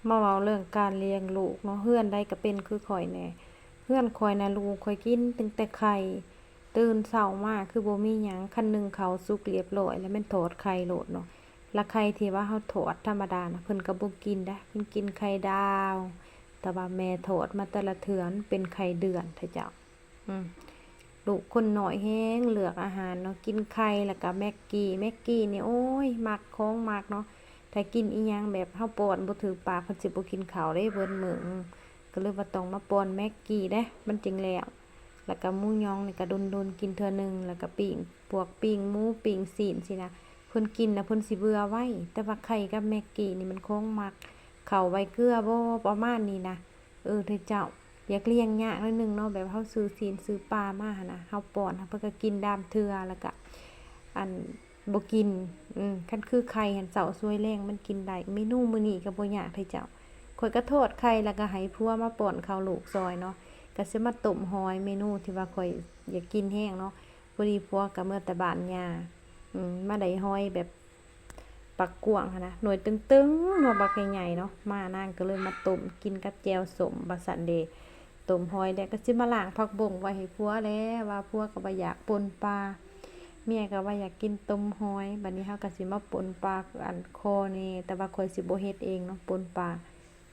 ມາເວົ້າເລື່ອງການລ້ຽງລູກເນາະ, ເຮືອນໃດກໍເປັນຄືຂ້ອຍແດ່. ເຮືອນຂ້ອຍນະ ລູກຂ້ອຍກິນຕັ້ງແຕ່ໄຂ່, ຕື່ນເຊົ້າມາຄືບໍ່ມີຫຍັງ, ຄັນໜຶ້ງເຂົ້າສຸກລຽບຮ້ອຍແລ້ວ ແມ່ນທອດໄຂ່ໂລດເນາະ. ລະໄຂ່ທີ່ວ່າເຮົາທອດທຳມະດານະ ເພິ່ນກໍບໍ່ກິນເດ້, ເພິ່ນກິນໄຂ່ດາວ, ແຕ່ວ່າແມ່ທອດມາແຕ່ລະເທື່ອ ມັນເປັນໄຂ່ເດືອນເຖາະເຈົ້າ. ອືມ ລູກຄົນນ້ອຍແຮງເລືອກອາຫານເນາະ, ກິນໄຂ່ ແລ້ວກະແມັກກີ້. ແມັກກີ້ນີ້ ໂອ້ຍ ມັກ ຂອງມັກເນາະ. ຖ້າກິນອີ່ຫຍັງແບບເຮົາປ້ອນບໍ່ຖືກປາກ ເພິ່ນຊິບໍ່ກິນເຂົ້າເດ້ເບິດມື້. ກໍເລີຍວ່າຕ້ອງມາປ້ອນແມັກກີ້ເດ້ ມັນຈຶ່ງແລ້ວ. ແລ້ວກະໝູຢອງນີ້ກະດົນໆກິນເທື່ອໜຶ່ງ, ແລ້ວກະປີ້ງ ພວກປີ້ງໝູ ປີ້ງຊີ້ນຊີ້ນະ ເພິ່ນກິນແລ້ວເພິ່ນຊິເບື່ອໄວ. ແຕ່ວ່າໄຂ່ກັບແມັກກີ້ນີ້ມັນຂອງມັກ, ເຂົ້າໄວເກືອບໍ່ ປະມານນີ້ນະ. ເອີ ເດີເຈົ້າ, ຢາກລ້ຽງຍາກໜ້ອຍໜຶ່ງເນາະ, ແບບເຮົາຊື້ຊີ້ນຊື້ປາມາຫັ້ນນະ, ເຮົາປ້ອນ ເຮົາ ເພິ່ນກໍກິນດາມເທື່ອ ແລ້ວກະ ອັນ ບໍ່ກິນ. ອືມ ຄັນຄືໄຂ່ຫັ້ນ ເຊົ້າສວຍແລງມັນກິນໄດ້. ເມນູມື້ນີ້ກໍບໍ່ຍາກເດີເຈົ້າ, ຂ້ອຍກໍທອດໄຂ່ ແລ້ວກໍໃຫ້ຜົວມາປ້ອນເຂົ້າລູກຊ່ອຍເນາະ, ກໍຊິມາຕົ້ມຫອຍ. ເມນູທີ່ວ່າຂ້ອຍຢາກກິນແຮງເນາະ, ພໍດີຜົວກໍເມືອແຕ່ບ້ານຍ່າ, ອືມ ມາໄດ້ຫອຍແບບ ປາກກວ້າງຫັ້ນນະ ໜ່ວຍຕຶງໆ ໜ່ວຍບັກໃຫຍ່ໆເນາະ, ມານາງກໍເລີຍມາຕົ້ມກິນກັບແຈ່ວສົ້ມວ່າຊັ້ນເດ. ຕົ້ມຫອຍແລ້ວກໍຊິມາລ້າງຜັກບົ້ງໄວ້ໃຫ້ຜົວແຫຼະ, ວ່າຜົວກໍວ່າຢາກປົ່ນປາ, ເມຍກໍວ່າຢາກກິນຕົ້ມຫອຍ. ບັດນີ້ເຮົາກໍຊິມາປົ່ນປາ ອັນ ຄໍແດ່, ແຕ່ວ່າຂ້ອຍຊິບໍ່ເຮັດເອງເນາະ, ປົ່ນປາ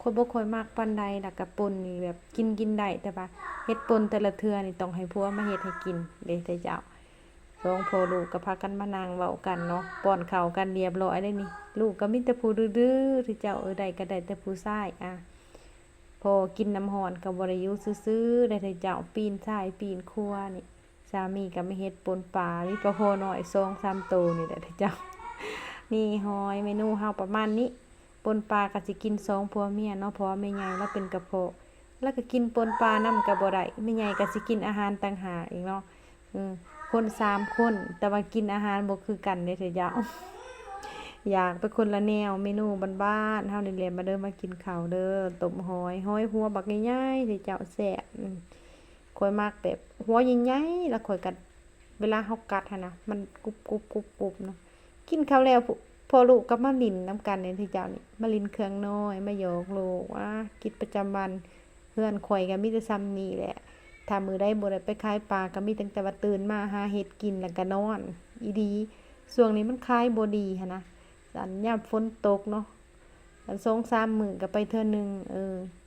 ຂ້ອຍບໍ່ຄ່ອຍມັກປານໃດ. ແລ້ວກໍປົ່ນນີ້ແບບກິນ ກິນໄດ້, ແຕ່ວ່າເຮັດປົ່ນແຕ່ລະເທື່ອນີ້ຕ້ອງໃຫ້ຜົວມາເຮັດໃຫ້ກິນເດ້ເຈົ້າ. ສອງພໍ່ລູກກໍພາກັນມານັ່ງເວົ້າກັນເນາະ, ປ້ອນເຂົ້າກັນລຽບຮ້ອຍແລ້ວນີ້. ລູກກໍມີແຕ່ຜູ້ດື້ໆ ເດີເຈົ້າເອີຍ, ໄດ້ກໍໄດ້ແຕ່ຜູ້ຊາຍ. ອາ ພໍ່ກິນນ້ຳຮ້ອນກໍບໍ່ໄດ້ຢູ່ຊື່ໆ ເດີເຈົ້າ, ປີນຊ້າຍປີນຂວານີ້. ສາມີກໍມາເຮັດປົ່ນປາ, ມີປາຄໍນ້ອຍສອງສາມໂຕນີ້ແຫຼະເດີເຈົ້າ. ນີ້ຫອຍ, ເມນູເຮົາປະມານນີ້. ປົ່ນປາກໍຊິກິນສອງຜົວເມຍເນາະ, ເພາະວ່າແມ່ໃຫຍ່ລາວເປັນກະເພາະ, ລາວກໍກິນປົ່ນປານຳກໍບໍ່ໄດ້. ແມ່ໃຫຍ່ກໍຊິກິນອາຫານຕ່າງຫາກອີກເນາະ, ເອີ ຄົນສາມຄົນ ແຕ່ວ່າກິນອາຫານບໍ່ຄືກັນເດ້ເຈົ້າ. ຢາກໄປຄົນລະແນວ, ເມນູບ້ານໆເຮົານີ້ແຫຼະ. ມາເດີ ມາກິນເຂົ້າເດີ. ຕົ້ມຫອຍ, ຫອຍຫົວບັກໃຫຍ່ໆເດ້ເຈົ້າ, ແຊບ. ອືມ ຂ້ອຍມັກແບບຫົວໃຫຍ່ໆ ແລ້ວຂ້ອຍກໍ ເວລາເຮົາກັດຫັ້ນນະ ມັນກຸບໆໆເນາະ. ກິນເຂົ້າແລ້ວ ພໍ່ລູກກໍມາຫຼິ້ນນຳກັນເດ້ເຈົ້ານີ້, ມາຫຼິ້ນເຄື່ອງນ້ອຍ ມາຫຍອກລູກ. ອາ ກິດປະຈຳວັນເຮືອນຂ້ອຍກໍມີແຕ່ສ່ຳນີ້ແຫຼະ. ຖ້າມື້ໃດບໍ່ໄດ້ໄປຂາຍປາ ກໍມີຕັ້ງແຕ່ວ່າຕື່ນມາຫາເຮັດກິນ ແລ້ວກໍນອນ. ອີ່ຫຼີ ຊ່ວງນີ້ມັນຂາຍບໍ່ດີຫັ້ນນະ, ອັນ ຍາມຝົນຕົກເນາະ. ອັນ ສອງສາມມື້ກໍໄປເທື່ອໜຶ່ງ. ເອີ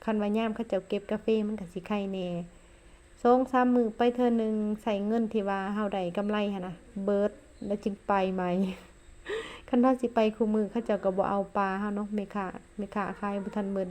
ຄັນວ່າຍາມເຂົາເຈົ້າເກັບກາເຟ ມັນກໍຊິໄຄແດ່. ສອງສາມມື້ໄປເທື່ອໜຶ່ງ, ໃຊ້ເງິນທີ່ວ່າເຮົາໄດ້ກຳໄລຫັ້ນນະເບິດ ແລ້ວຈຶ່ງໄປໃໝ່. ຄັນເຮົາຊິໄປຄູ່ມື້ ເຂົາເຈົ້າກໍບໍ່ເອົາປາເຮົາເນາະ, ແມ່ຄ້າ ແມ່ຄ້າຂາຍບໍ່ທັນເບິດ.